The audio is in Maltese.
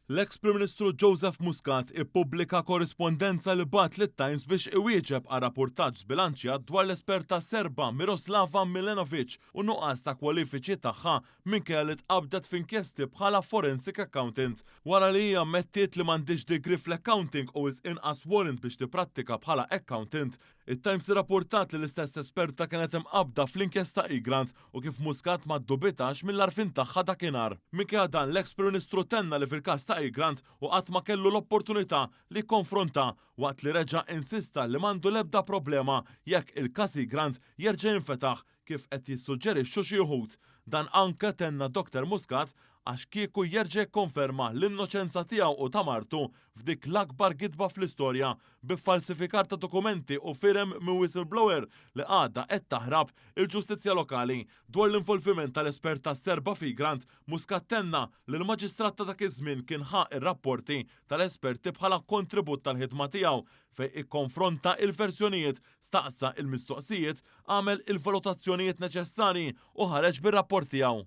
L-eks Prim Ministru Joseph Muscat ippubblika korrispondenza li bagħat lit-Times biex iwieġeb għal rappurtaġġ żbilanċjat dwar l-esperta Serba Miroslava Milenovic u nuqqas ta' kwalifiċi tagħha minkejja li tqabbdet f'inkjesti bħala forensic accountant. Wara li hi ammettiet li m'għandhiex degree fl-accounting u wisq inqas warrant biex tipprattika bħala accountant, It-Times irrapportat li l-istess esperta kienet imqabbda fl-inkjesta Egrant u kif Muscat ma ddubitax mill-għarfien tagħha dakinhar. Minkejja dan, l-eks Prim Ministru tenna li fil-każ ta' Egrant hu qatt ma kellu l-opportunità li jikkonfronta waqt li reġa' insista li m'għandu l-ebda problema jekk il-każ Egrant jerġa' jinfetaħ kif qed jissuġġerixxu xi wħud. Dan anke tenna Doctor Muscat għax kieku jerġa' jikkonferma l-innoċenza tiegħu u ta' martu f'dik l-akbar gidba fl-istorja bi ffalsifikar ta' dokumenti u firem minn whistleblower li għadha qed taħrab il-ġustizzja lokali. Dwar l-involviment tal-espert tas-Serba fi Grant, Muscat tenna li l-Maġistrat ta' dak iż-żmien kien ħa r-rapporti tal-esperti bħala kontribut tal-ħidma tiegħu fejn ikkonfronta il-verżjonijiet, staqsa il-mistoqsijiet, għamel il-valutazzjonijiet neċessarji u ħareġ bir-rapport tiegħu.